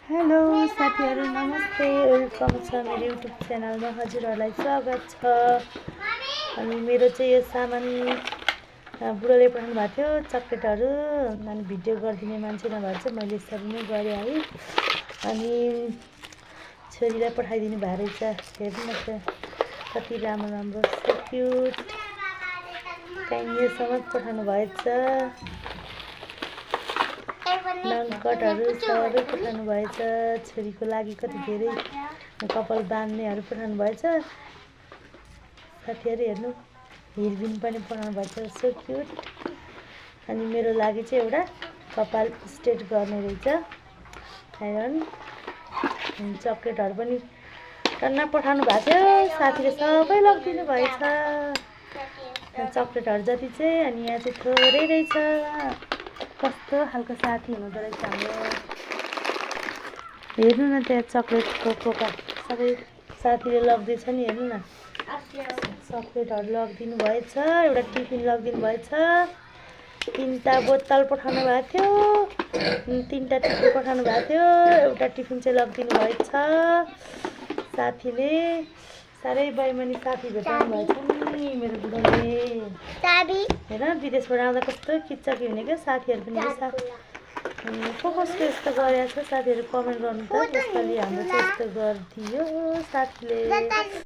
Hello साथीहरू नमस्ते welcome छ मेरो युट्युब च्यानलमा हजुरहरूलाई स्वागत छ। अनि मेरो चाहिँ यो सामान बुढोले पठाउनु भएको थियो चक्लेटहरू। अनि भिडियो गरिदिने मान्छे नभएर चाहिँ मैले यसरी नै गरेँ है। अनि छोरीलाई पठाइदिनु भएको रहेछ, हेर्नु न त कति राम्रो राम्रो सो क्युट काइन्डसम्म पठाउनु भएछ। नङ्कटहरू सबै पठाउनु भएछ। छोरीको लागि कति धेरै कपाल बाँध्नेहरू पठाउनु भएछ। साथीहरू हेर्नु हिरबिन पनि पठाउनु भएछ, सो क्युट। अनि मेरो लागि चाहिँ एउटा कपाल स्ट्रेट गर्ने रहेछ आइरन। अनि चक्लेटहरू पनि टन्ना पठाउनु भएको थियो, साथीले सबै लगिदिनु भएछ चक्लेटहरू जति चाहिँ। अनि यहाँ चाहिँ थोरै रहेछ। कस्तो खालको साथी हुँदो रहेछ हाम्रो। हेर्नु न त्यहाँ चक्लेटको कोका सबै साथीले लगिदिएछ नि, हेर्नु न चक्लेटहरू लगिदिनु भएछ। एउटा टिफिन लगिदिनु भएछ। 3टा बोतल पठाउनु भएको थियो, 3टा टिफिन पठाउनु भएको थियो। एउटा टिफिन चाहिँ लगिदिनु भएछ साथीले। साह्रै बैमानी साथी भेटाउनु भएछ नि मेरो बुढोले। हेर विदेशबाट आउँदा कस्तो किच्चकी हुने क्या साथीहरू पनि। कसको यस्तो गरेको छ साथीहरू कमेन्ट गर्नु त। त्यसपालि हाम्रो चाहिँ यस्तो गरिदियो साथीले।